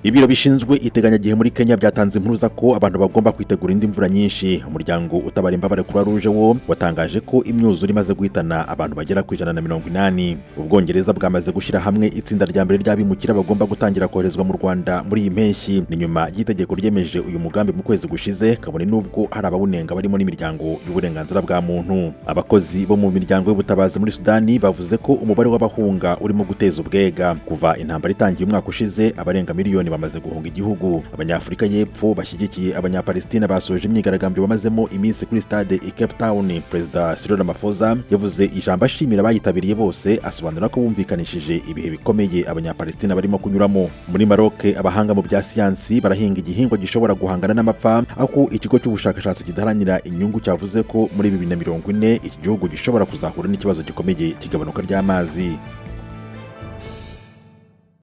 Ibiro bishinzwe iteganyagihe muri Kenya byatanze impuruza ko abantu bagomba kwitegura indi mvura nyinshi. Umuryango utabara imbabare Croix Rouge wo watangaje ko imyuzure imaze guhitana abantu bagera ku 180. Ubwongereza bwamaze gushyira hamwe itsinda rya mbere ry'abimukira bagomba gutangira koherezwa mu Rwanda muri iyi mpeshyi. Ni nyuma y'itegeko ryemeje uyu mugambi mu kwezi gushize, kabone n'ubwo hari abawunenga barimo n'imiryango y'uburenganzira bwa muntu. Abakozi bo mu miryango y'ubutabazi muri Sudani bavuze ko umubare w'abahunga urimo guteza ubwega. Kuva intambara itangiye umwaka ushize, abarenga miliyoni bamaze guhunga igihugu. Abanyafurika y'Epfo bashyigikiye Abanyapalestina basoje imyigaragambyo bamazemo iminsi kuri stade i Cape Town. Perezida Cyril Ramaphosa yavuze ijambo ashimira abayitabiriye bose, asobanura ko bumvikanishije ibihe bikomeye Abanyapalestina barimo kunyuramo. Muri Maroc, abahanga mu bya siyansi barahinga igihingwa gishobora guhangana n'amapfa, aho ikigo cy'ubushakashatsi kidaharanira inyungu cyavuze ko muri 2040 iki gihugu gishobora kuzahura n'ikibazo gikomeye cy'igabanuka ry'amazi.